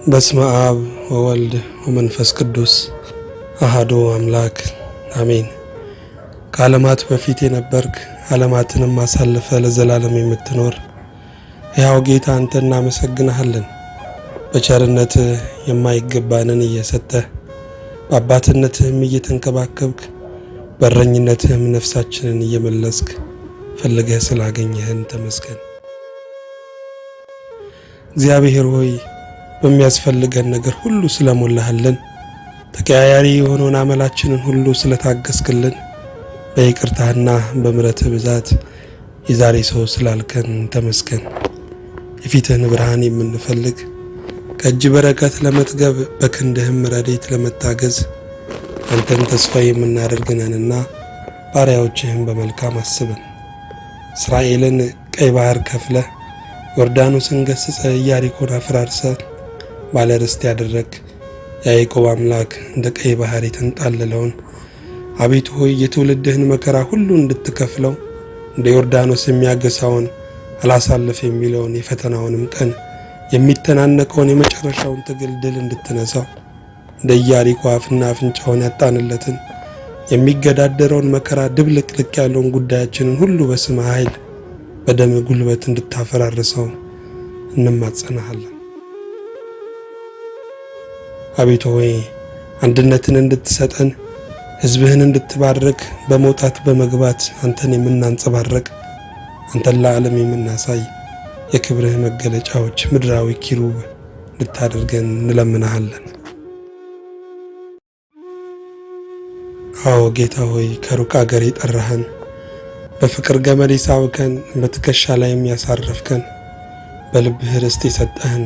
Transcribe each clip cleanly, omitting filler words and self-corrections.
በስመ አብ ወወልድ ወመንፈስ ቅዱስ አሐዱ አምላክ አሜን። ከዓለማት በፊት የነበርክ፣ ዓለማትንም አሳልፈ ለዘላለም የምትኖር ሕያው ጌታ አንተ እናመሰግንሃለን። በቸርነትህ የማይገባንን እየሰጠህ፣ በአባትነትህም እየተንከባከብክ፣ በእረኝነትህም ነፍሳችንን እየመለስክ ፈልገህ ስላገኘህን ተመስገን። እግዚአብሔር ሆይ፣ በሚያስፈልገን ነገር ሁሉ ስለሞላህልን፣ ተቀያያሪ የሆነውን አመላችንን ሁሉ ስለታገስክልን፣ በይቅርታህና በምሕረትህ ብዛት የዛሬ ሰው ስላልከን ተመስገን። የፊትህን ብርሃን የምንፈልግ፣ ከእጅ በረከት ለመጥገብ፣ በክንድህም ረድኤት ለመታገዝ አንተን ተስፋ የምናደርግ ነንና ባሪያዎችህን በመልካም አስበን። እስራኤልን ቀይ ባህር ከፍለህ፣ ዮርዳኖስን ገስጸህ፣ ኢያሪኮን አፈራርሰህ ባለ ርስት ያደረግ የያዕቆብ አምላክ፣ እንደ ቀይ ባህር የተንጣለለውን፣ አቤቱ ሆይ፣ የትውልድህን መከራ ሁሉ እንድትከፍለው፣ እንደ ዮርዳኖስ የሚያገሳውን፣ አላሳልፍ የሚለውን የፈተናውንም ቀን የሚተናነቀውን የመጨረሻውን ትግል ድል እንድትነሳው፣ እንደ ኢያሪኮ አፍና አፍንጫውን ያጣንለትን የሚገዳደረውን መከራ፣ ድብልቅልቅ ያለውን ጉዳያችንን ሁሉ በስምህ ኃይል በደም ጉልበት እንድታፈራርሰው እንማጸናሃለን። አቤቱ ሆይ፣ አንድነትን እንድትሰጠን፣ ሕዝብህን እንድትባርክ፣ በመውጣት በመግባት አንተን የምናንጸባርቅ፣ አንተን ለዓለም የምናሳይ የክብርህ መገለጫዎች ምድራዊ ኪሩብ እንድታደርገን እንለምናሃለን። አዎ ጌታ ሆይ፣ ከሩቅ አገር የጠራህን፣ በፍቅር ገመድ የሳብከን፣ በትከሻ ላይም ያሳረፍከን፣ በልብህ ርስት የሰጠህን፣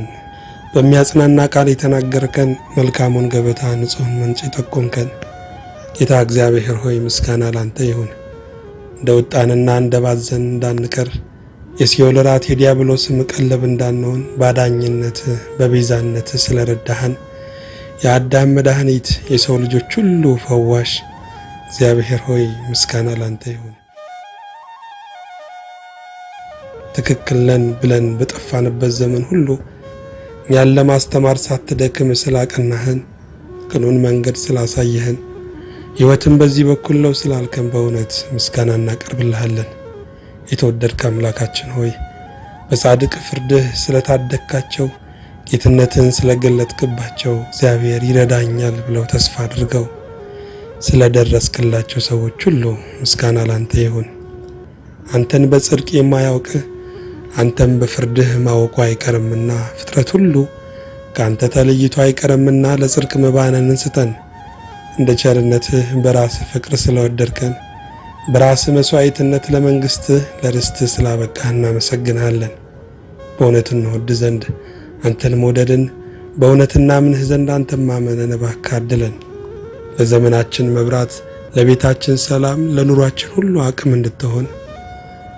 በሚያጽናና ቃል የተናገርከን፣ መልካሙን ገበታ ንጹሕን ምንጭ የጠቆምከን ጌታ እግዚአብሔር ሆይ፣ ምስጋና ላንተ ይሁን። እንደ ወጣንና እንደ ባዘን እንዳንቀር፣ የሲኦል ራት የዲያብሎስም ቀለብ እንዳንሆን ባዳኝነት በቤዛነት ስለረዳህን፣ የአዳም መድኃኒት የሰው ልጆች ሁሉ ፈዋሽ እግዚአብሔር ሆይ፣ ምስጋና ላንተ ይሁን። ትክክል ነን ብለን በጠፋንበት ዘመን ሁሉ እኛን ለማስተማር ሳትደክም ስላቀናህን፣ ቅኑን መንገድ ስላሳየህን፣ ሕይወትን በዚህ በኩል ነው ስላልከን በእውነት ምስጋና እናቀርብልሃለን። የተወደድክ አምላካችን ሆይ፣ በጻድቅ ፍርድህ ስለታደግካቸው፣ ጌትነትህን ስለገለጥክባቸው፣ እግዚአብሔር ይረዳኛል ብለው ተስፋ አድርገው ስለደረስክላቸው ሰዎች ሁሉ ምስጋና ላንተ ይሁን። አንተን በጽድቅ የማያውቅህ አንተም በፍርድህ ማወቁ አይቀርምና፣ ፍጥረት ሁሉ ከአንተ ተለይቶ አይቀርምና ለጽድቅ መባነንን ስጠን። እንደ ቸርነትህ በራስህ ፍቅር ስለወደድከን፣ በራስህ መስዋዕትነት ለመንግስትህ ለርስትህ ስላበቃህ እናመሰግንሃለን። በእውነት እንወድ ዘንድ አንተን መውደድን፣ በእውነት እናምንህ ዘንድ አንተን ማመንን እባክህ አድለን። ለዘመናችን መብራት፣ ለቤታችን ሰላም፣ ለኑሯችን ሁሉ አቅም እንድትሆን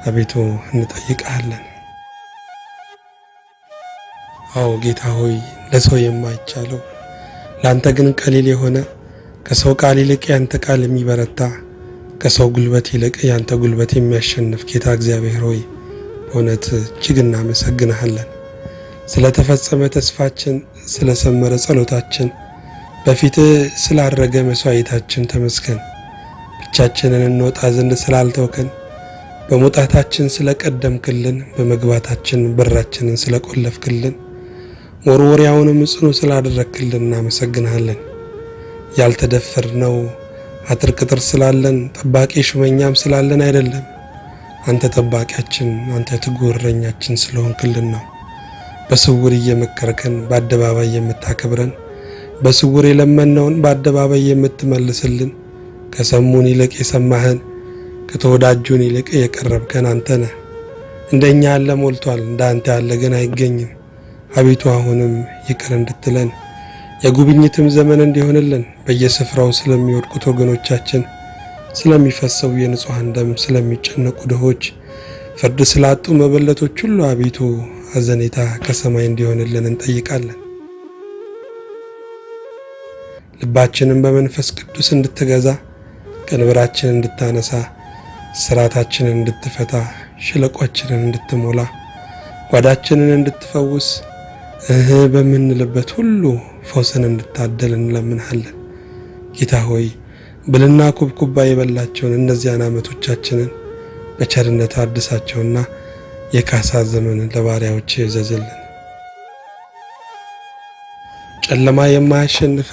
አቤቱ እንጠይቅሃለን። አዎ ጌታ ሆይ፣ ለሰው የማይቻለው ለአንተ ግን ቀሊል የሆነ፣ ከሰው ቃል ይልቅ ያንተ ቃል የሚበረታ፣ ከሰው ጉልበት ይልቅ ያንተ ጉልበት የሚያሸንፍ ጌታ እግዚአብሔር ሆይ፣ በእውነት እጅግ እናመሰግንሃለን። ስለተፈጸመ ተስፋችን፣ ስለሰመረ ጸሎታችን፣ በፊትህ ስላረገ መስዋዕታችን ተመስገን። ብቻችንን እንወጣ ዘንድ ስላልተውከን፣ በመውጣታችን ስለቀደምክልን፣ በመግባታችን በራችንን ስለቆለፍክልን፣ መወርወሪያውንም ጽኑ ስላደረግክልን እናመሰግንሃለን። ያልተደፈርነው አጥር ቅጥር ስላለን፣ ጠባቂ ሹመኛም ስላለን አይደለም። አንተ ጠባቂያችን፣ አንተ ትጉህ እረኛችን ስለሆንክልን ነው። በስውር እየመከርከን በአደባባይ የምታከብረን፣ በስውር የለመነውን በአደባባይ የምትመልስልን፣ ከሰሙን ይልቅ የሰማህን፣ ከተወዳጁን ይልቅ የቀረብከን አንተ ነህ። እንደኛ ያለ ሞልቷል፣ እንደ አንተ ያለ ግን አይገኝም። አቤቱ፣ አሁንም ይቅር እንድትለን፣ የጉብኝትም ዘመን እንዲሆንልን፣ በየስፍራው ስለሚወድቁት ወገኖቻችን፣ ስለሚፈሰው የንጹሐን ደም፣ ስለሚጨነቁ ድሆች፣ ፍርድ ስላጡ መበለቶች ሁሉ አቤቱ አዘኔታ ከሰማይ እንዲሆንልን እንጠይቃለን። ልባችንን በመንፈስ ቅዱስ እንድትገዛ፣ ቀንበራችንን እንድታነሳ፣ ስራታችንን እንድትፈታ፣ ሸለቋችንን እንድትሞላ፣ ጓዳችንን እንድትፈውስ፣ እህ በምንልበት ሁሉ ፈውስን እንድታደል እንለምንሃለን። ጌታ ሆይ ብልና ኩብኩባ የበላቸውን እነዚያን ዓመቶቻችንን በቸርነት አድሳቸውና የካሳ ዘመንን ለባሪያዎች እዘዝልን። ጨለማ የማያሸንፍ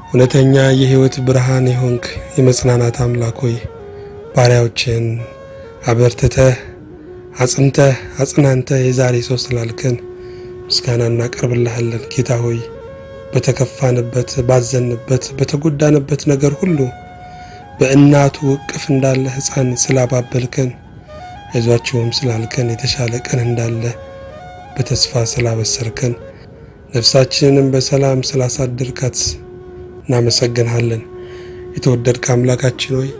እውነተኛ የሕይወት ብርሃን የሆንክ የመጽናናት አምላክ ሆይ ባሪያዎችን አበርትተህ አጽንተህ አጽናንተህ የዛሬ ሰው ስላልከን ምስጋና እናቀርብልሃለን። ጌታ ሆይ በተከፋንበት፣ ባዘንበት፣ በተጎዳንበት ነገር ሁሉ በእናቱ እቅፍ እንዳለ ሕፃን ስላባበልከን፣ አይዟችሁም ስላልከን፣ የተሻለ ቀን እንዳለ በተስፋ ስላበሰርከን፣ ነፍሳችንንም በሰላም ስላሳደርካት እናመሰግንሃለን። የተወደድክ አምላካችን ሆይ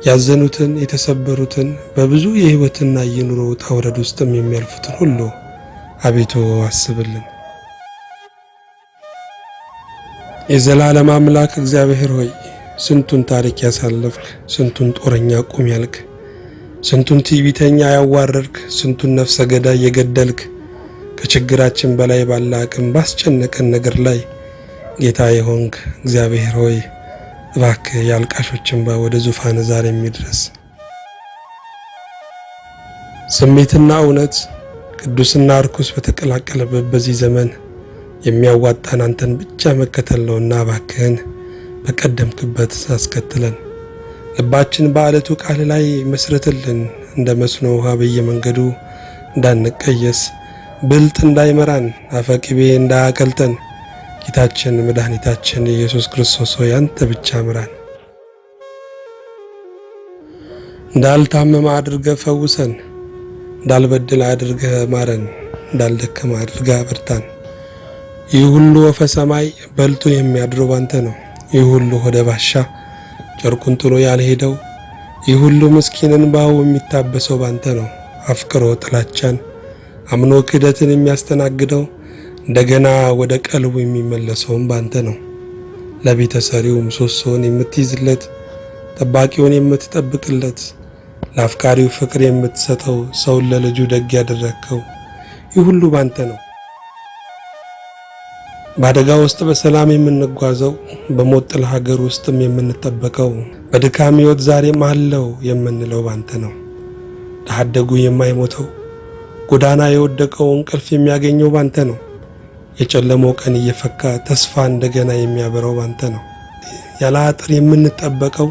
ያዘኑትን፣ የተሰበሩትን፣ በብዙ የሕይወትና የኑሮ ውጣ ውረድ ውስጥም የሚያልፉትን ሁሉ አቤቱ አስብልን። የዘላለም አምላክ እግዚአብሔር ሆይ ስንቱን ታሪክ ያሳለፍክ፣ ስንቱን ጦረኛ ቁም ያልክ፣ ስንቱን ትዕቢተኛ ያዋረድክ፣ ስንቱን ነፍሰ ገዳይ የገደልክ፣ ከችግራችን በላይ ባለ አቅም ባስጨነቀን ነገር ላይ ጌታ የሆንክ እግዚአብሔር ሆይ እባክህ የአልቃሾች እንባ ወደ ዙፋን ዛሬ የሚድረስ። ስሜትና እውነት ቅዱስና እርኩስ በተቀላቀለበት በዚህ ዘመን የሚያዋጣን አንተን ብቻ መከተል ነውና እባክህን በቀደምክበት አስከትለን። ልባችን በዓለቱ ቃል ላይ መስርትልን። እንደ መስኖ ውሃ በየመንገዱ እንዳንቀየስ፣ ብልጥ እንዳይመራን፣ አፈቅቤ እንዳያቀልጠን ጌታችን መድኃኒታችን ኢየሱስ ክርስቶስ ሆይ አንተ ብቻ ምራን። እንዳልታመመ አድርገህ ፈውሰን፣ እንዳልበድል አድርገህ ማረን፣ እንዳልደከመ አድርገህ አበርታን። ይህ ሁሉ ወፈ ሰማይ በልቶ የሚያድረው ባንተ ነው። ይህ ሁሉ ሆደ ባሻ ጨርቁን ጥሎ ያልሄደው፣ ይህ ሁሉ ምስኪን እንባው የሚታበሰው ባንተ ነው። አፍቅሮ ጥላቻን አምኖ ክህደትን የሚያስተናግደው እንደገና ወደ ቀልቡ የሚመለሰውም ባንተ ነው። ለቤተ ሰሪው ምሰሶውን የምትይዝለት፣ ጠባቂውን የምትጠብቅለት፣ ለአፍቃሪው ፍቅር የምትሰጠው፣ ሰውን ለልጁ ደግ ያደረግከው ይህ ሁሉ ባንተ ነው። በአደጋ ውስጥ በሰላም የምንጓዘው፣ በሞት ጥላ ሀገር ውስጥም የምንጠበቀው፣ በድካም ሕይወት ዛሬም አለው የምንለው ባንተ ነው። ድሀ አደጉ የማይሞተው፣ ጎዳና የወደቀው እንቅልፍ የሚያገኘው ባንተ ነው። የጨለመው ቀን እየፈካ ተስፋ እንደገና የሚያበራው ባንተ ነው። ያለ አጥር የምንጠበቀው፣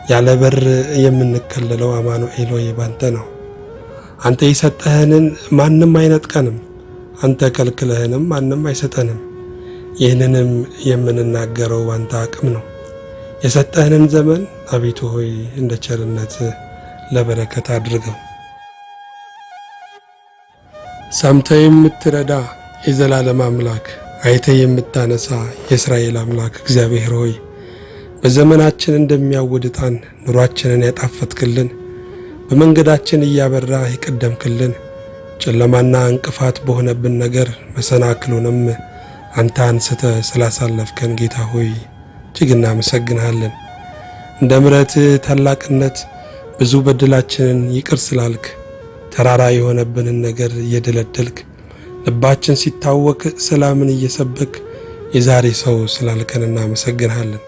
ያለ በር የምንከለለው አማኑኤል ሆይ ባንተ ነው። አንተ የሰጠህንን ማንም አይነጥቀንም፣ አንተ ከልክለህንም ማንም አይሰጠንም። ይህንንም የምንናገረው ባንተ አቅም ነው። የሰጠህንን ዘመን አቤቱ ሆይ እንደ ቸርነት ለበረከት አድርገው። ሰምተህ የምትረዳ የዘላለም አምላክ፣ አይተህ የምታነሳ የእስራኤል አምላክ እግዚአብሔር ሆይ በዘመናችን እንደሚያውድ ዕጣን ኑሯችንን ያጣፈጥክልን፣ በመንገዳችን እያበራህ የቀደምክልን፣ ጨለማና እንቅፋት በሆነብን ነገር መሰናክሉንም አንተ አንስተ ስላሳለፍከን ጌታ ሆይ እጅግ እናመሰግንሃለን። እንደ ምሕረትህ ታላቅነት ብዙ በደላችንን ይቅር ስላልክ፣ ተራራ የሆነብንን ነገር እየደለደልክ፣ ልባችን ሲታወክ ሰላምን እየሰበክ የዛሬ ሰው ስላልከን እናመሰግንሃለን።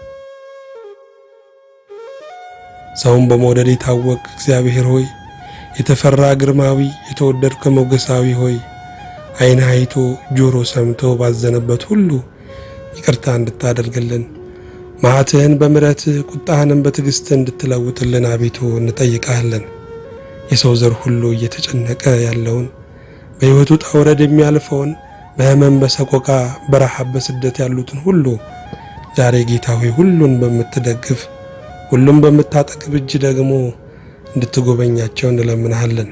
ሰውን በመውደድ የታወቅ እግዚአብሔር ሆይ፣ የተፈራ ግርማዊ፣ የተወደድከ ሞገሳዊ ሆይ ዓይን አይቶ ጆሮ ሰምቶ ባዘነበት ሁሉ ይቅርታ እንድታደርግልን፣ መዓትህን በምሕረትህ ቁጣህንም በትዕግስትህ እንድትለውጥልን አቤቱ እንጠይቃለን። የሰው ዘር ሁሉ እየተጨነቀ ያለውን፣ በሕይወቱ ውጣ ውረድ የሚያልፈውን፣ በሕመም በሰቆቃ በረሃብ በስደት ያሉትን ሁሉ ዛሬ ጌታ ሆይ ሁሉን በምትደግፍ ሁሉም በምታጠግብ እጅ ደግሞ እንድትጎበኛቸው እንለምንሃለን።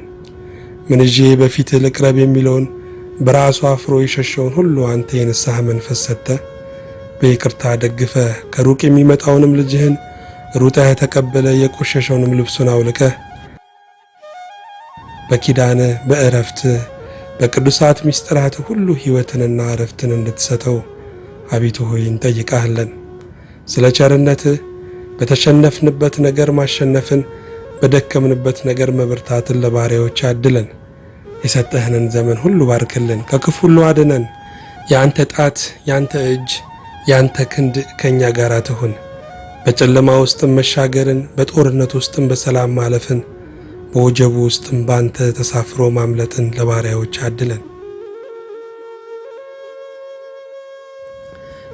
ምን ይዤ በፊትህ ልቅረብ የሚለውን በራሱ አፍሮ የሸሸውን ሁሉ አንተ የንስሐ መንፈስ ሰጥተህ በይቅርታ ደግፈ ከሩቅ የሚመጣውንም ልጅህን ሩጠህ ተቀበለ የቆሸሸውንም ልብሱን አውልቀህ በኪዳንህ በእረፍትህ በቅዱሳት ምስጢራት ሁሉ ሕይወትንና እረፍትን እንድትሰጠው አቤቱ ሆይ እንጠይቃለን። ስለ ቸርነትህ በተሸነፍንበት ነገር ማሸነፍን፣ በደከምንበት ነገር መበርታትን ለባሪያዎች አድለን። የሰጠህንን ዘመን ሁሉ ባርክልን፣ ከክፉ ሁሉ አድነን። የአንተ ጣት፣ የአንተ እጅ፣ የአንተ ክንድ ከእኛ ጋር ትሁን። በጨለማ ውስጥም መሻገርን፣ በጦርነት ውስጥም በሰላም ማለፍን፣ በወጀቡ ውስጥም በአንተ ተሳፍሮ ማምለጥን ለባሪያዎች አድለን።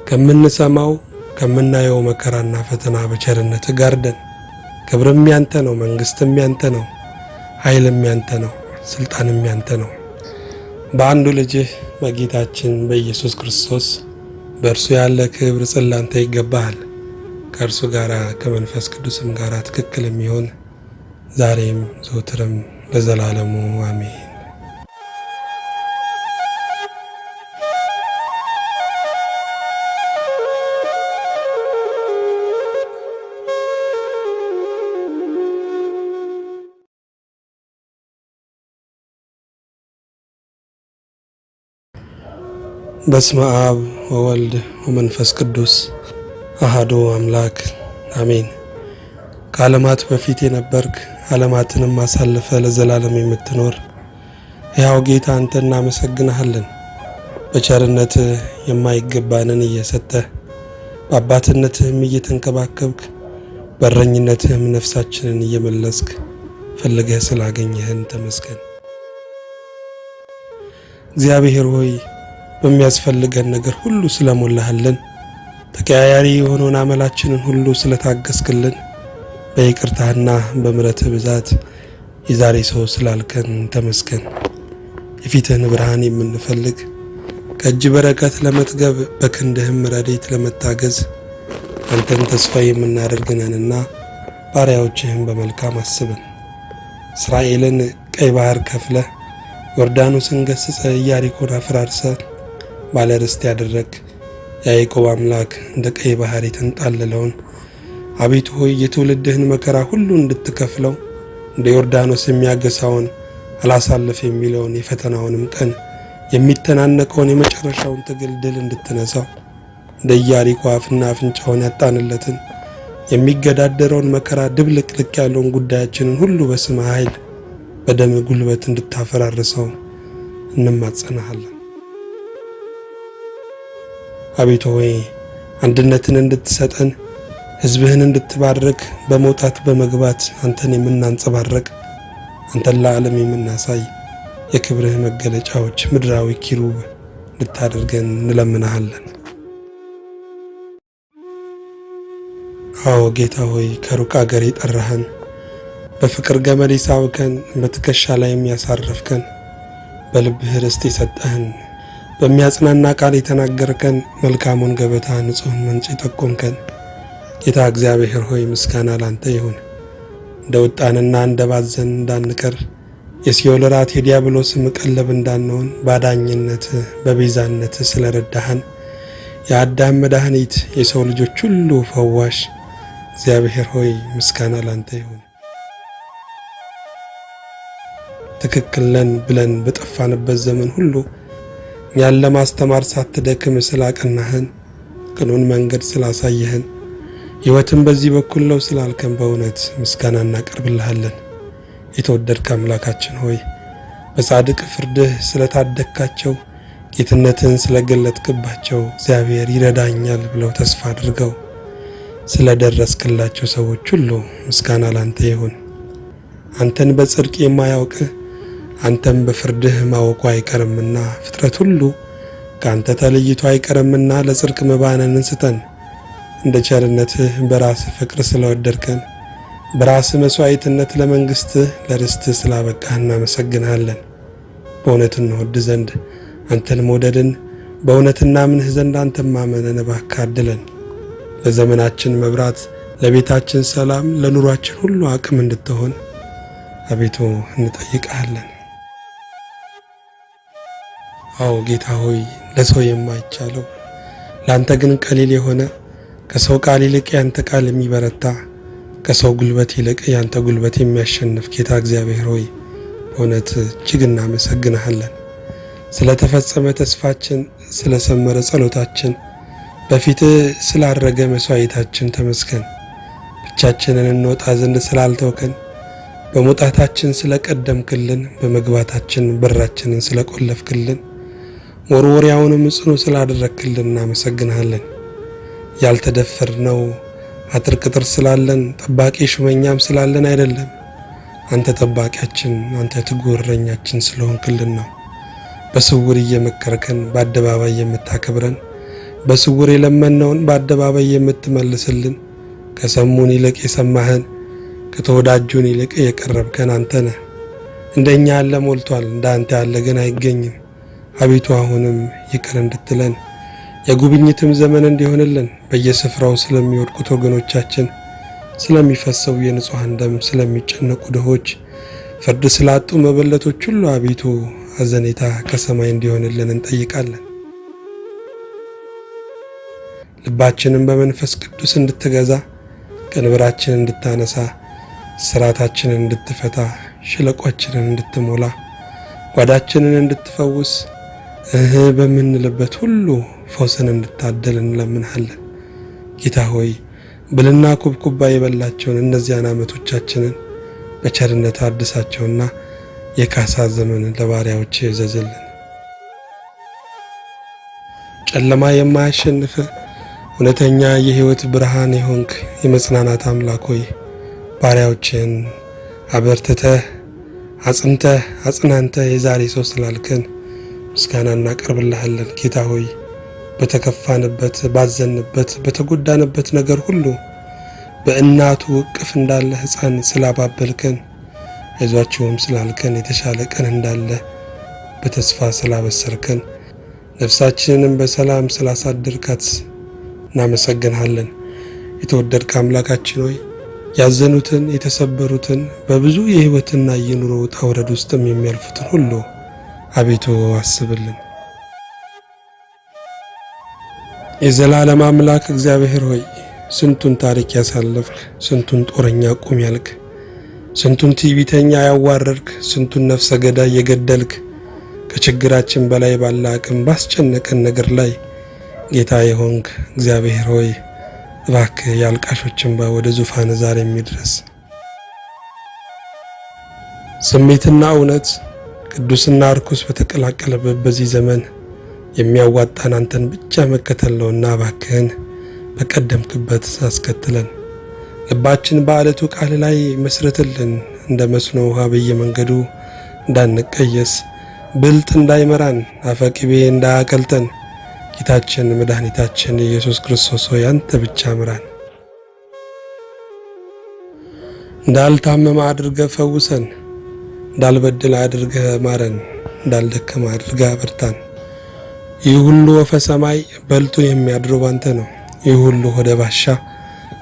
ከምንሰማው ከምናየው መከራና ፈተና በቸርነት ጋርደን። ክብርም ያንተ ነው፣ መንግስትም ያንተ ነው፣ ኃይልም ያንተ ነው፣ ስልጣንም ያንተ ነው። በአንዱ ልጅህ በጌታችን በኢየሱስ ክርስቶስ በእርሱ ያለ ክብር ጽላንተ ይገባሃል። ከእርሱ ጋር ከመንፈስ ቅዱስም ጋር ትክክል የሚሆን ዛሬም ዘወትርም ለዘላለሙ አሜን። በስመ አብ ወወልድ ወመንፈስ ቅዱስ አሐዱ አምላክ አሜን። ከዓለማት በፊት የነበርክ ዓለማትንም አሳልፈ ለዘላለም የምትኖር ሕያው ጌታ አንተ እናመሰግንሃለን። በቸርነትህ የማይገባንን እየሰጠህ በአባትነትህም እየተንከባከብክ በእረኝነትህም ነፍሳችንን እየመለስክ ፈልገህ ስላገኘህን ተመስገን። እግዚአብሔር ሆይ በሚያስፈልገን ነገር ሁሉ ስለሞላህልን፣ ተቀያያሪ የሆነውን አመላችንን ሁሉ ስለታገስክልን፣ በይቅርታህና በምሕረትህ ብዛት የዛሬ ሰው ስላልከን ተመስገን። የፊትህን ብርሃን የምንፈልግ ከእጅ በረከት ለመጥገብ በክንድህም ረድኤት ለመታገዝ አንተን ተስፋ የምናደርግ ነንና ባሪያዎችህን በመልካም አስበን። እስራኤልን ቀይ ባህር ከፍለህ ዮርዳኖስን ገስጸህ ኢያሪኮን አፈራርሰህ ባለ ርስት ያደረግ የያዕቆብ አምላክ እንደ ቀይ ባህር የተንጣለለውን አቤቱ ሆይ የትውልድህን መከራ ሁሉ እንድትከፍለው እንደ ዮርዳኖስ የሚያገሳውን አላሳልፍ የሚለውን የፈተናውንም ቀን የሚተናነቀውን የመጨረሻውን ትግል ድል እንድትነሳው እንደ ኢያሪኮ አፍና አፍንጫውን ያጣንለትን የሚገዳደረውን መከራ ድብልቅልቅ ያለውን ጉዳያችንን ሁሉ በስምህ ኃይል በደም ጉልበት እንድታፈራርሰው እንማጸናሃለን። አቤቱ ሆይ አንድነትን እንድትሰጠን ሕዝብህን እንድትባርክ በመውጣት በመግባት አንተን የምናንጸባርቅ አንተን ለዓለም የምናሳይ የክብርህ መገለጫዎች ምድራዊ ኪሩብ እንድታደርገን እንለምንሃለን። አዎ ጌታ ሆይ ከሩቅ አገር የጠራህን በፍቅር ገመድ የሳብከን በትከሻ ላይም ያሳረፍከን በልብህ ርስት የሰጠህን በሚያጽናና ቃል የተናገርከን መልካሙን ገበታ ንጹሕን ምንጭ የጠቆምከን ጌታ እግዚአብሔር ሆይ ምስጋና ላንተ ይሁን። እንደ ወጣንና እንደ ባዘን እንዳንቀር የሲኦል ራት የዲያብሎስም ቀለብ እንዳንሆን ባዳኝነትህ በቤዛነትህ ስለረዳህን የአዳም መድኃኒት የሰው ልጆች ሁሉ ፈዋሽ እግዚአብሔር ሆይ ምስጋና ላንተ ይሁን። ትክክል ነን ብለን በጠፋንበት ዘመን ሁሉ እኛን ለማስተማር ሳትደክም ስላቀናህን ቅኑን መንገድ ስላሳየህን ሕይወትን በዚህ በኩል ነው ስላልከን በእውነት ምስጋና እናቀርብልሃለን። የተወደድክ አምላካችን ሆይ በጻድቅ ፍርድህ ስለታደግካቸው ጌትነትህን ስለገለጥክባቸው እግዚአብሔር ይረዳኛል ብለው ተስፋ አድርገው ስለደረስክላቸው ሰዎች ሁሉ ምስጋና ላንተ ይሁን። አንተን በጽድቅ የማያውቅህ አንተም በፍርድህ ማወቁ አይቀርምና ፍጥረት ሁሉ ከአንተ ተለይቶ አይቀርምና ለጽድቅ መባነንን ስጠን። እንደ ቸርነትህ በራስህ ፍቅር ስለወደድከን በራስህ መስዋዕትነት ለመንግስትህ ለርስትህ ስላበቃህ እናመሰግንሃለን። በእውነት እንወድ ዘንድ አንተን መውደድን በእውነት እናምንህ ዘንድ አንተን ማመንን እባክህ አድለን። ለዘመናችን መብራት፣ ለቤታችን ሰላም፣ ለኑሯችን ሁሉ አቅም እንድትሆን አቤቱ እንጠይቅሃለን። አዎ ጌታ ሆይ ለሰው የማይቻለው ለአንተ ግን ቀሊል የሆነ ከሰው ቃል ይልቅ ያንተ ቃል የሚበረታ ከሰው ጉልበት ይልቅ ያንተ ጉልበት የሚያሸንፍ ጌታ እግዚአብሔር ሆይ በእውነት እጅግ እናመሰግንሃለን። ስለተፈጸመ ተስፋችን፣ ስለሰመረ ጸሎታችን፣ በፊትህ ስላረገ መስዋዕታችን ተመስገን። ብቻችንን እንወጣ ዘንድ ስላልተውከን፣ በመውጣታችን ስለቀደምክልን፣ በመግባታችን በራችንን ስለቆለፍክልን፣ መወርወሪያውንም ጽኑ ስላደረክልን እናመሰግንሃለን። ያልተደፈርነው አጥር ቅጥር ስላለን ጠባቂ ሹመኛም ስላለን አይደለም። አንተ ጠባቂያችን፣ አንተ ትጉህ እረኛችን ስለሆንክልን ነው። በስውር እየመከርከን በአደባባይ የምታከብረን፣ በስውር የለመነውን በአደባባይ የምትመልስልን፣ ከሰሙን ይልቅ የሰማህን፣ ከተወዳጁን ይልቅ የቀረብከን አንተ ነህ። እንደኛ ያለ ሞልቷል፣ እንደ አንተ ያለ ግን አይገኝም። አቤቱ አሁንም ይቅር እንድትለን የጉብኝትም ዘመን እንዲሆንልን በየስፍራው ስለሚወድቁት ወገኖቻችን፣ ስለሚፈሰው የንጹሐን ደም፣ ስለሚጨነቁ ድሆች፣ ፍርድ ስላጡ መበለቶች ሁሉ አቤቱ አዘኔታ ከሰማይ እንዲሆንልን እንጠይቃለን። ልባችንን በመንፈስ ቅዱስ እንድትገዛ፣ ቀንበራችንን እንድታነሳ፣ ስራታችንን እንድትፈታ፣ ሸለቋችንን እንድትሞላ፣ ጓዳችንን እንድትፈውስ፣ እህ በምንልበት ሁሉ ፈውስን እንድታደል እንለምንሃለን። ጌታ ሆይ ብልና ኩብኩባ የበላቸውን እነዚያን ዓመቶቻችንን በቸርነት አድሳቸውና የካሳ ዘመን ለባሪያዎች እዘዝልን። ጨለማ የማያሸንፍ እውነተኛ የሕይወት ብርሃን የሆንክ የመጽናናት አምላክ ሆይ ባሪያዎችን አበርትተህ አጽንተህ አጽናንተህ የዛሬ ሰው ስላልከን ምስጋና እናቀርብልሃለን። ጌታ ሆይ በተከፋንበት፣ ባዘንበት፣ በተጎዳንበት ነገር ሁሉ በእናቱ እቅፍ እንዳለ ሕፃን ስላባበልከን፣ አይዟችሁም ስላልከን፣ የተሻለ ቀን እንዳለ በተስፋ ስላበሰርከን፣ ነፍሳችንንም በሰላም ስላሳደርካት እናመሰግንሃለን። የተወደድክ አምላካችን ሆይ ያዘኑትን፣ የተሰበሩትን፣ በብዙ የሕይወትና የኑሮ ውጣ ውረድ ውስጥም የሚያልፉትን ሁሉ አቤቱ አስብልን። የዘላለም አምላክ እግዚአብሔር ሆይ ስንቱን ታሪክ ያሳለፍክ፣ ስንቱን ጦረኛ ቁም ያልክ፣ ስንቱን ትዕቢተኛ ያዋረድክ፣ ስንቱን ነፍሰ ገዳይ የገደልክ፣ ከችግራችን በላይ ባለ አቅም ባስጨነቀን ነገር ላይ ጌታ የሆንክ እግዚአብሔር ሆይ እባክህ የአልቃሾች እንባ ወደ ዙፋን ዛሬ የሚድረስ። ስሜትና እውነት ቅዱስና ርኩስ በተቀላቀለበት በዚህ ዘመን የሚያዋጣን አንተን ብቻ መከተል ነውና እባክህን በቀደምክበት አስከትለን። ልባችን በዓለቱ ቃል ላይ መስርትልን። እንደ መስኖ ውሃ በየመንገዱ እንዳንቀየስ፣ ብልጥ እንዳይመራን፣ አፈቅቤ እንዳያቀልጠን ጌታችን መድኃኒታችን ኢየሱስ ክርስቶስ ሆይ አንተ ብቻ ምራን። እንዳልታመመ አድርገህ ፈውሰን፣ እንዳልበድል አድርገህ ማረን፣ እንዳልደከመ አድርገህ አበርታን። ይህ ሁሉ ወፈ ሰማይ በልቶ የሚያድረው ባንተ ነው። ይህ ሁሉ ሆደ ባሻ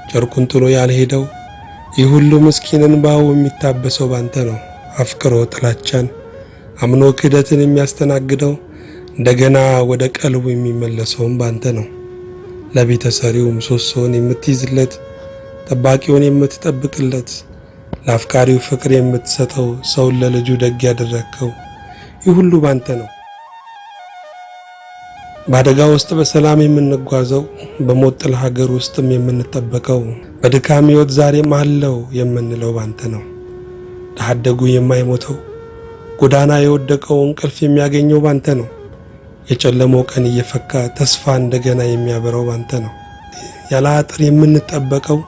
ጨርቁን ጥሎ ያልሄደው፣ ይህ ሁሉ ምስኪን እንባው የሚታበሰው ባንተ ነው። አፍቅሮ ጥላቻን አምኖ ክህደትን የሚያስተናግደው እንደገና ወደ ቀልቡ የሚመለሰውም ባንተ ነው። ለቤተሰሪው ምሰሶውን የምትይዝለት፣ ጠባቂውን የምትጠብቅለት፣ ለአፍቃሪው ፍቅር የምትሰጠው፣ ሰውን ለልጁ ደግ ያደረግከው ይህ ሁሉ ባንተ ነው። በአደጋ ውስጥ በሰላም የምንጓዘው፣ በሞት ጥላ ሀገር ውስጥም የምንጠበቀው፣ በድካም ሕይወት ዛሬም አለው የምንለው ባንተ ነው። ድሀ አደጉ የማይሞተው፣ ጎዳና የወደቀው እንቅልፍ የሚያገኘው ባንተ ነው። የጨለመው ቀን እየፈካ ተስፋ እንደገና የሚያበራው ባንተ ነው። ያለ አጥር የምንጠበቀው፣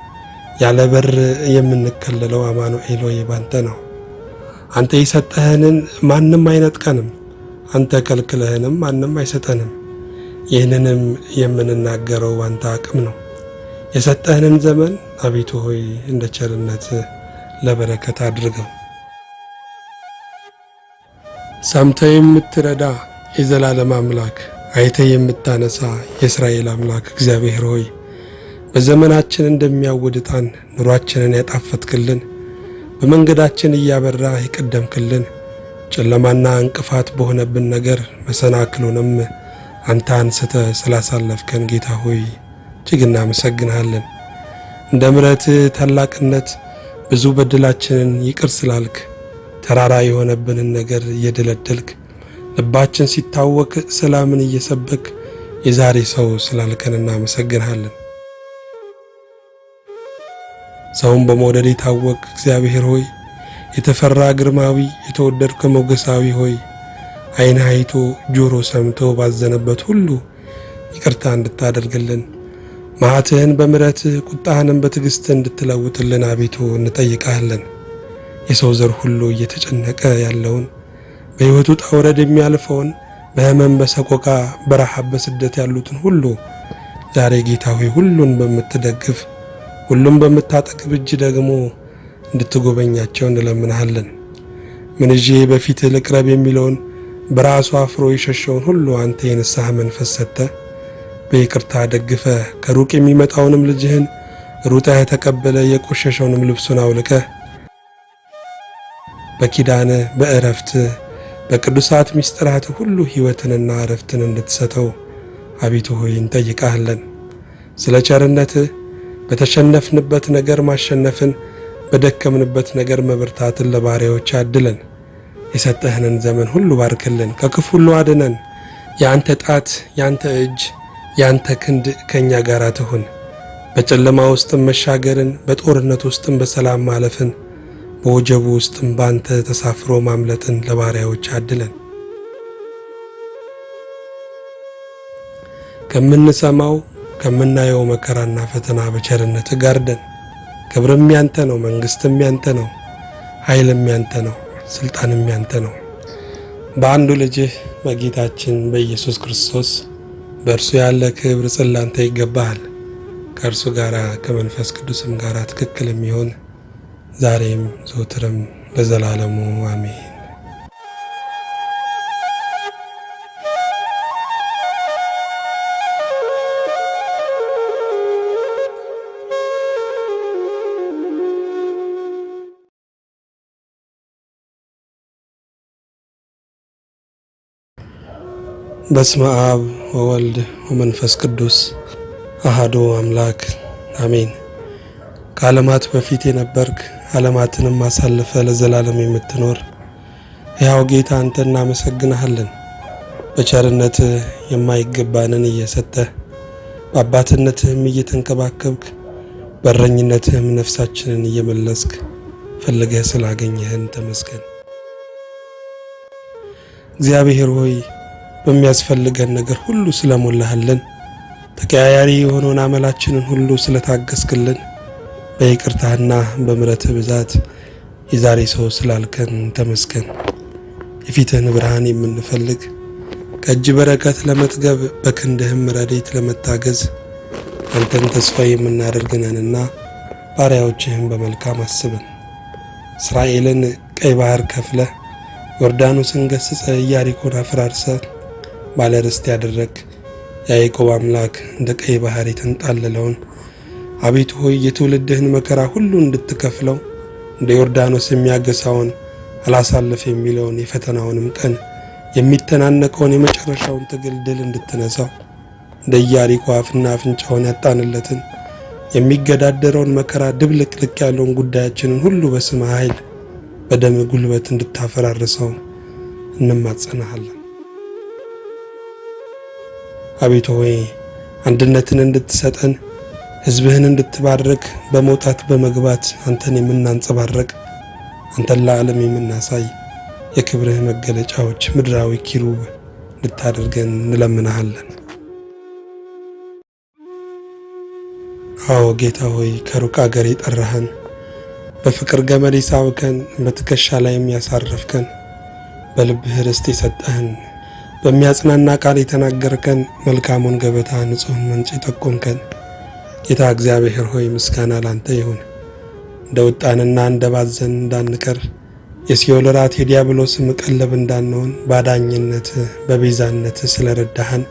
ያለ በር የምንከለለው አማኑኤል ሆይ ባንተ ነው። አንተ የሰጠህንን ማንም አይነጥቀንም፣ አንተ ከልክለህንም ማንም አይሰጠንም። ይህንንም የምንናገረው ባንተ አቅም ነው። የሰጠህንን ዘመን አቤቱ ሆይ እንደ ቸርነት ለበረከት አድርገው። ሰምተህ የምትረዳ የዘላለም አምላክ፣ አይተህ የምታነሳ የእስራኤል አምላክ እግዚአብሔር ሆይ በዘመናችን እንደሚያውድ ዕጣን ኑሯችንን ያጣፈጥክልን፣ በመንገዳችን እያበራ የቀደምክልን፣ ጨለማና እንቅፋት በሆነብን ነገር መሰናክሉንም አንተ አንስተ ስላሳለፍከን ጌታ ሆይ እጅግ እናመሰግንሃለን። እንደ ምሕረትህ ታላቅነት ብዙ በደላችንን ይቅር ስላልክ፣ ተራራ የሆነብንን ነገር እየደለደልክ፣ ልባችን ሲታወክ ሰላምን እየሰበክ የዛሬ ሰው ስላልከን እናመሰግንሃለን። ሰውን በመውደድ የታወቅ እግዚአብሔር ሆይ፣ የተፈራ ግርማዊ፣ የተወደድከ ሞገሳዊ ሆይ ዓይን አይቶ ጆሮ ሰምቶ ባዘነበት ሁሉ ይቅርታ እንድታደርግልን፣ መዓትህን በምሕረትህ ቁጣህንም በትዕግሥትህ እንድትለውጥልን አቤቱ እንጠይቅሃለን። የሰው ዘር ሁሉ እየተጨነቀ ያለውን፣ በሕይወቱ ውጣ ውረድ የሚያልፈውን፣ በሕመም በሰቆቃ በረሃብ በስደት ያሉትን ሁሉ ዛሬ ጌታ ሆይ ሁሉን በምትደግፍ ሁሉም በምታጠግብ እጅ ደግሞ እንድትጎበኛቸው እንለምንሃለን። ምን ይዤ በፊትህ ልቅረብ የሚለውን በራሱ አፍሮ የሸሸውን ሁሉ አንተ የንስሐ መንፈስ ሰጥተህ በይቅርታ ደግፈ፣ ከሩቅ የሚመጣውንም ልጅህን ሩጠህ ተቀበለ፣ የቆሸሸውንም ልብሱን አውልቀህ በኪዳንህ በእረፍትህ በቅዱሳት ምስጢራት ሁሉ ሕይወትንና እረፍትን እንድትሰጠው አቤቱ ሆይ እንጠይቅሃለን። ስለ ቸርነትህ በተሸነፍንበት ነገር ማሸነፍን፣ በደከምንበት ነገር መበርታትን ለባሪያዎች አድለን። የሰጠህንን ዘመን ሁሉ ባርክልን፣ ከክፉ ሁሉ አድነን። የአንተ ጣት፣ የአንተ እጅ፣ የአንተ ክንድ ከእኛ ጋር ትሁን። በጨለማ ውስጥም መሻገርን፣ በጦርነት ውስጥም በሰላም ማለፍን፣ በወጀቡ ውስጥም ባንተ ተሳፍሮ ማምለጥን ለባሪያዎች አድለን። ከምንሰማው ከምናየው መከራና ፈተና በቸርነት ጋርደን። ክብርም ያንተ ነው፣ መንግስትም ያንተ ነው፣ ኃይልም ያንተ ነው፣ ስልጣንም ያንተ ነው። በአንዱ ልጅህ በጌታችን በኢየሱስ ክርስቶስ በእርሱ ያለ ክብር ጽላንተ ይገባሃል። ከእርሱ ጋር ከመንፈስ ቅዱስም ጋር ትክክል የሚሆን ዛሬም ዘወትርም ለዘላለሙ አሜን። በስመ አብ ወወልድ ወመንፈስ ቅዱስ አሐዱ አምላክ አሜን። ከዓለማት በፊት የነበርክ፣ ዓለማትንም አሳልፈ ለዘላለም የምትኖር ሕያው ጌታ አንተ እናመሰግንሃለን። በቸርነትህ የማይገባንን እየሰጠህ፣ በአባትነትህም እየተንከባከብክ፣ በእረኝነትህም ነፍሳችንን እየመለስክ ፈልገህ ስላገኘህን ተመስገን። እግዚአብሔር ሆይ፣ በሚያስፈልገን ነገር ሁሉ ስለሞላህልን፣ ተቀያያሪ የሆነውን አመላችንን ሁሉ ስለታገስክልን፣ በይቅርታህና በምሕረትህ ብዛት የዛሬ ሰው ስላልከን ተመስገን። የፊትህን ብርሃን የምንፈልግ፣ ከእጅ በረከት ለመጥገብ፣ በክንድህም ረድኤት ለመታገዝ አንተን ተስፋ የምናደርግ ነንና ባሪያዎችህን በመልካም አስበን። እስራኤልን ቀይ ባህር ከፍለህ፣ ዮርዳኖስን ገስጸ፣ ኢያሪኮን አፈራርሰ ባለ ርስት ያደረግ የያዕቆብ አምላክ፣ እንደ ቀይ ባህር የተንጣለለውን አቤቱ ሆይ የትውልድህን መከራ ሁሉ እንድትከፍለው፣ እንደ ዮርዳኖስ የሚያገሳውን አላሳልፍ የሚለውን የፈተናውንም ቀን የሚተናነቀውን የመጨረሻውን ትግል ድል እንድትነሳው፣ እንደ ኢያሪኮ አፍና አፍንጫውን ያጣንለትን የሚገዳደረውን መከራ ድብልቅልቅ ያለውን ጉዳያችንን ሁሉ በስምህ ኃይል በደም ጉልበት እንድታፈራርሰው እንማጸናሃለን። አቤቱ ሆይ አንድነትን እንድትሰጠን፣ ሕዝብህን እንድትባርክ፣ በመውጣት በመግባት አንተን የምናንጸባርቅ፣ አንተን ለዓለም የምናሳይ የክብርህ መገለጫዎች ምድራዊ ኪሩብ እንድታደርገን እንለምንሃለን። አዎ ጌታ ሆይ፣ ከሩቅ አገር የጠራህን፣ በፍቅር ገመድ የሳብከን፣ በትከሻ ላይም ያሳረፍከን፣ በልብህ ርስት የሰጠህን፣ በሚያጽናና ቃል የተናገርከን፣ መልካሙን ገበታ ንጹሕን ምንጭ የጠቆምከን ጌታ እግዚአብሔር ሆይ ምስጋና ላንተ ይሁን። እንደ ወጣንና እንደ ባዘን እንዳንቀር፣ የሲኦል ራት የዲያብሎስም ቀለብ እንዳንሆን ባዳኝነት በቤዛነት ስለረዳህን፣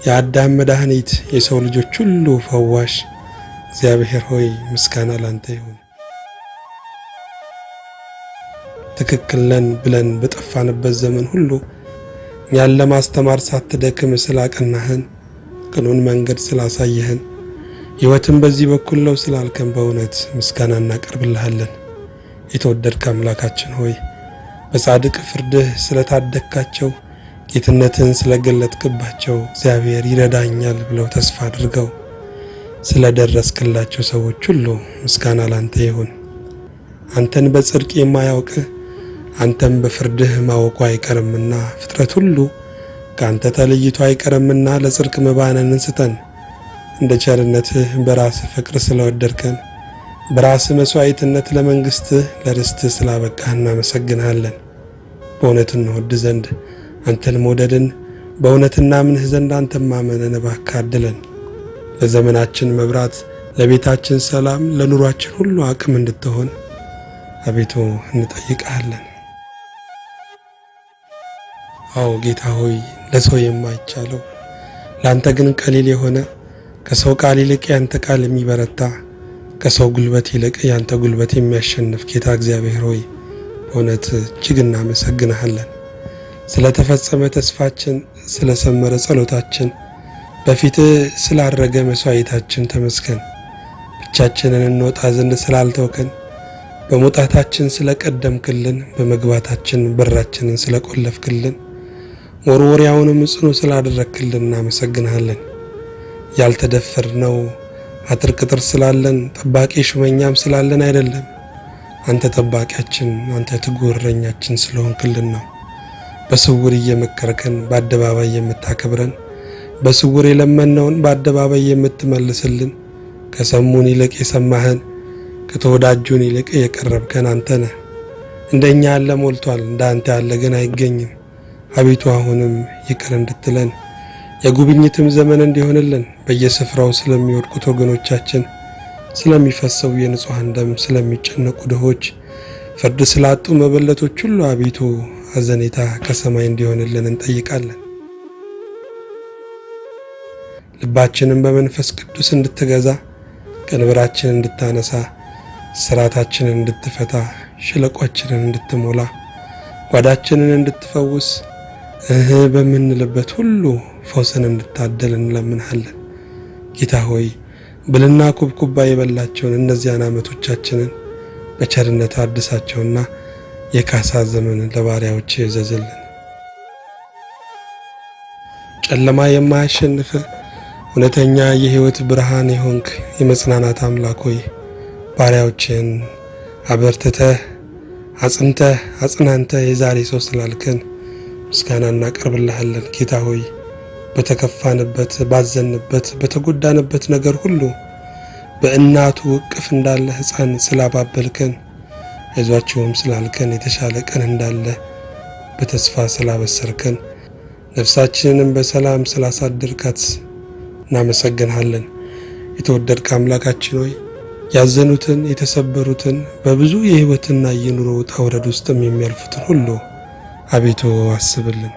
የአዳም መድኃኒት የሰው ልጆች ሁሉ ፈዋሽ እግዚአብሔር ሆይ ምስጋና ላንተ ይሁን። ትክክል ነን ብለን በጠፋንበት ዘመን ሁሉ እኛን ለማስተማር ሳትደክም ስላቀናህን፣ ቅኑን መንገድ ስላሳየህን፣ ሕይወትን በዚህ በኩል ነው ስላልከን በእውነት ምስጋና እናቀርብልሃለን። የተወደድክ አምላካችን ሆይ፣ በጻድቅ ፍርድህ ስለታደግካቸው፣ ጌትነትህን ስለገለጥክባቸው፣ እግዚአብሔር ይረዳኛል ብለው ተስፋ አድርገው ስለደረስክላቸው ሰዎች ሁሉ ምስጋና ላንተ ይሁን። አንተን በጽድቅ የማያውቅህ አንተም በፍርድህ ማወቁ አይቀርምና ፍጥረት ሁሉ ከአንተ ተለይቶ አይቀርምና ለጽድቅ መባነንን ስጠን። እንደ ቸርነትህ በራስህ ፍቅር ስለወደድከን በራስህ መሥዋዕትነት ለመንግሥትህ ለርስትህ ስላበቃህ እናመሰግንሃለን። በእውነት እንወድ ዘንድ አንተን መውደድን በእውነት እናምንህ ዘንድ አንተን ማመንን እባክህ አድለን። ለዘመናችን መብራት፣ ለቤታችን ሰላም፣ ለኑሯችን ሁሉ አቅም እንድትሆን አቤቱ እንጠይቅሃለን። አዎ ጌታ ሆይ፣ ለሰው የማይቻለው ለአንተ ግን ቀሊል የሆነ፣ ከሰው ቃል ይልቅ ያንተ ቃል የሚበረታ፣ ከሰው ጉልበት ይልቅ ያንተ ጉልበት የሚያሸንፍ ጌታ እግዚአብሔር ሆይ፣ በእውነት እጅግ እናመሰግንሃለን። ስለተፈጸመ ተስፋችን፣ ስለሰመረ ጸሎታችን፣ በፊትህ ስላረገ መሥዋዕታችን ተመስገን። ብቻችንን እንወጣ ዘንድ ስላልተውከን፣ በመውጣታችን ስለቀደምክልን፣ በመግባታችን በራችንን ስለቆለፍክልን፣ መወርወሪያውንም ጽኑ ስላደረግክልን እናመሰግንሃለን። ያልተደፈርነው አጥር ቅጥር ስላለን፣ ጠባቂ ሹመኛም ስላለን አይደለም። አንተ ጠባቂያችን፣ አንተ ትጉህ እረኛችን ስለሆንክልን ነው። በስውር እየመከርከን በአደባባይ የምታከብረን፣ በስውር የለመነውን በአደባባይ የምትመልስልን፣ ከሰሙን ይልቅ የሰማህን፣ ከተወዳጁን ይልቅ የቀረብከን አንተ ነህ። እንደኛ ያለ ሞልቷል፣ እንደ አንተ ያለ ግን አይገኝም። አቤቱ አሁንም ይቅር እንድትለን፣ የጉብኝትም ዘመን እንዲሆንልን፣ በየስፍራው ስለሚወድቁት ወገኖቻችን፣ ስለሚፈሰው የንጹሐን ደም፣ ስለሚጨነቁ ድሆች፣ ፍርድ ስላጡ መበለቶች ሁሉ አቤቱ አዘኔታ ከሰማይ እንዲሆንልን እንጠይቃለን። ልባችንን በመንፈስ ቅዱስ እንድትገዛ፣ ቀንበራችንን እንድታነሳ፣ ስራታችንን እንድትፈታ፣ ሸለቋችንን እንድትሞላ፣ ጓዳችንን እንድትፈውስ፣ እህ በምንልበት ሁሉ ፈውስን እንድታደል እንለምንሃለን። ጌታ ሆይ፣ ብልና ኩብኩባ የበላቸውን እነዚያን ዓመቶቻችንን በቸርነት አድሳቸውና የካሳ ዘመን ለባሪያዎች እዘዝልን። ጨለማ የማያሸንፍ እውነተኛ የሕይወት ብርሃን የሆንክ የመጽናናት አምላክ ሆይ፣ ባሪያዎችን አበርትተህ አጽንተህ አጽናንተህ የዛሬ ሰው ስላልከን ምስጋና እናቀርብልሃለን። ጌታ ሆይ፣ በተከፋንበት፣ ባዘንበት፣ በተጎዳንበት ነገር ሁሉ በእናቱ እቅፍ እንዳለ ሕፃን ስላባበልከን፣ አይዟቸውም ስላልከን፣ የተሻለ ቀን እንዳለ በተስፋ ስላበሰርከን፣ ነፍሳችንንም በሰላም ስላሳደርካት እናመሰግንሃለን። የተወደድክ አምላካችን ሆይ፣ ያዘኑትን፣ የተሰበሩትን፣ በብዙ የሕይወትና የኑሮ ውጣ ውረድ ውስጥም የሚያልፉትን ሁሉ አቤቱ አስብልን።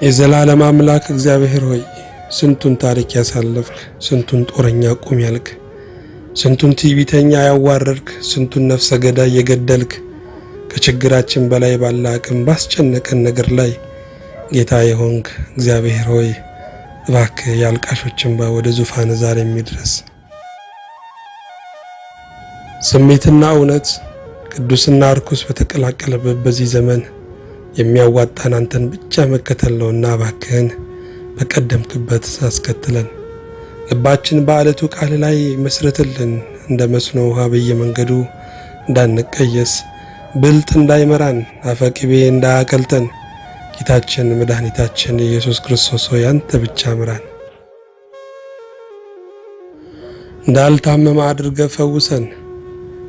የዘላለም አምላክ እግዚአብሔር ሆይ፣ ስንቱን ታሪክ ያሳለፍክ፣ ስንቱን ጦረኛ ቁም ያልክ፣ ስንቱን ትዕቢተኛ ያዋረድክ፣ ስንቱን ነፍሰ ገዳይ የገደልክ፣ ከችግራችን በላይ ባለ አቅም ባስጨነቀን ነገር ላይ ጌታ የሆንክ እግዚአብሔር ሆይ፣ እባክህ የአልቃሾች እንባ ወደ ዙፋን ዛሬ የሚድረስ። ስሜትና እውነት፣ ቅዱስና እርኩስ በተቀላቀለበት በዚህ ዘመን የሚያዋጣን አንተን ብቻ መከተል ነውና እባክህን በቀደምክበት አስከትለን። ልባችን በአለቱ ቃል ላይ መስርትልን። እንደ መስኖ ውሃ በየመንገዱ እንዳንቀየስ፣ ብልጥ እንዳይመራን፣ አፈቅቤ እንዳያቀልጠን፣ ጌታችን መድኃኒታችን ኢየሱስ ክርስቶስ ሆይ አንተ ብቻ ምራን። እንዳልታመመ አድርገህ ፈውሰን፣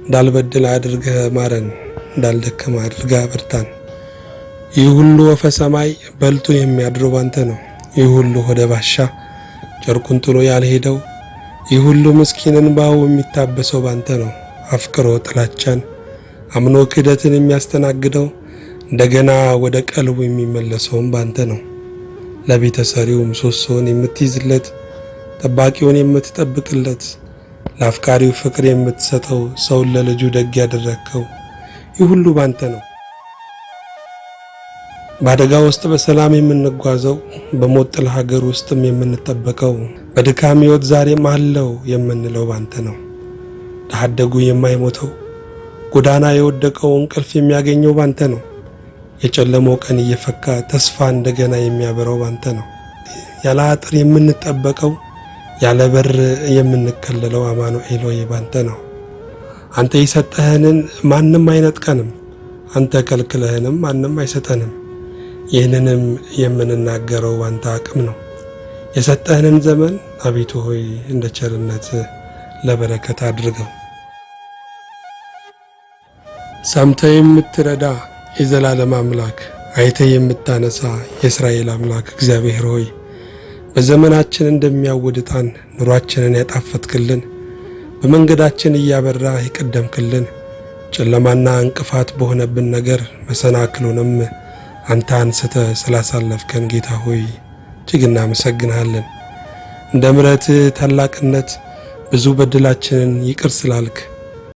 እንዳልበድል አድርገህ ማረን፣ እንዳልደከመ አድርገህ አበርታን። ይህ ሁሉ ወፈ ሰማይ በልቶ የሚያድረው ባንተ ነው። ይህ ሁሉ ሆደ ባሻ ጨርቁን ጥሎ ያልሄደው፣ ይህ ሁሉ ምስኪን እንባው የሚታበሰው ባንተ ነው። አፍቅሮ ጥላቻን፣ አምኖ ክህደትን የሚያስተናግደው፣ እንደገና ወደ ቀልቡ የሚመለሰውም ባንተ ነው። ለቤተ ሰሪው ምሰሶውን የምትይዝለት፣ ጠባቂውን የምትጠብቅለት፣ ለአፍቃሪው ፍቅር የምትሰጠው፣ ሰውን ለልጁ ደግ ያደረግከው፣ ይህ ሁሉ ባንተ ነው። በአደጋ ውስጥ በሰላም የምንጓዘው፣ በሞት ጥላ ሀገር ውስጥም የምንጠበቀው፣ በድካም ሕይወት ዛሬም አለው የምንለው ባንተ ነው። ድሀ አደጉ የማይሞተው፣ ጎዳና የወደቀው እንቅልፍ የሚያገኘው ባንተ ነው። የጨለመው ቀን እየፈካ ተስፋ እንደገና የሚያበራው ባንተ ነው። ያለ አጥር የምንጠበቀው፣ ያለ በር የምንከለለው አማኑኤል ሆይ ባንተ ነው። አንተ የሰጠህንን ማንም አይነጥቀንም፣ አንተ ከልክለህንም ማንም አይሰጠንም። ይህንንም የምንናገረው ባንተ አቅም ነው። የሰጠህንን ዘመን አቤቱ ሆይ እንደ ቸርነት ለበረከት አድርገው። ሰምተህ የምትረዳ የዘላለም አምላክ፣ አይተህ የምታነሳ የእስራኤል አምላክ እግዚአብሔር ሆይ በዘመናችን እንደሚያውድ ዕጣን ኑሯችንን ያጣፈጥክልን፣ በመንገዳችን እያበራህ የቀደምክልን፣ ጨለማና እንቅፋት በሆነብን ነገር መሰናክሉንም አንተ አንስተህ ስላሳለፍከን ጌታ ሆይ እጅግ እናመሰግንሃለን። እንደ ምሕረትህ ታላቅነት ብዙ በደላችንን ይቅር ስላልክ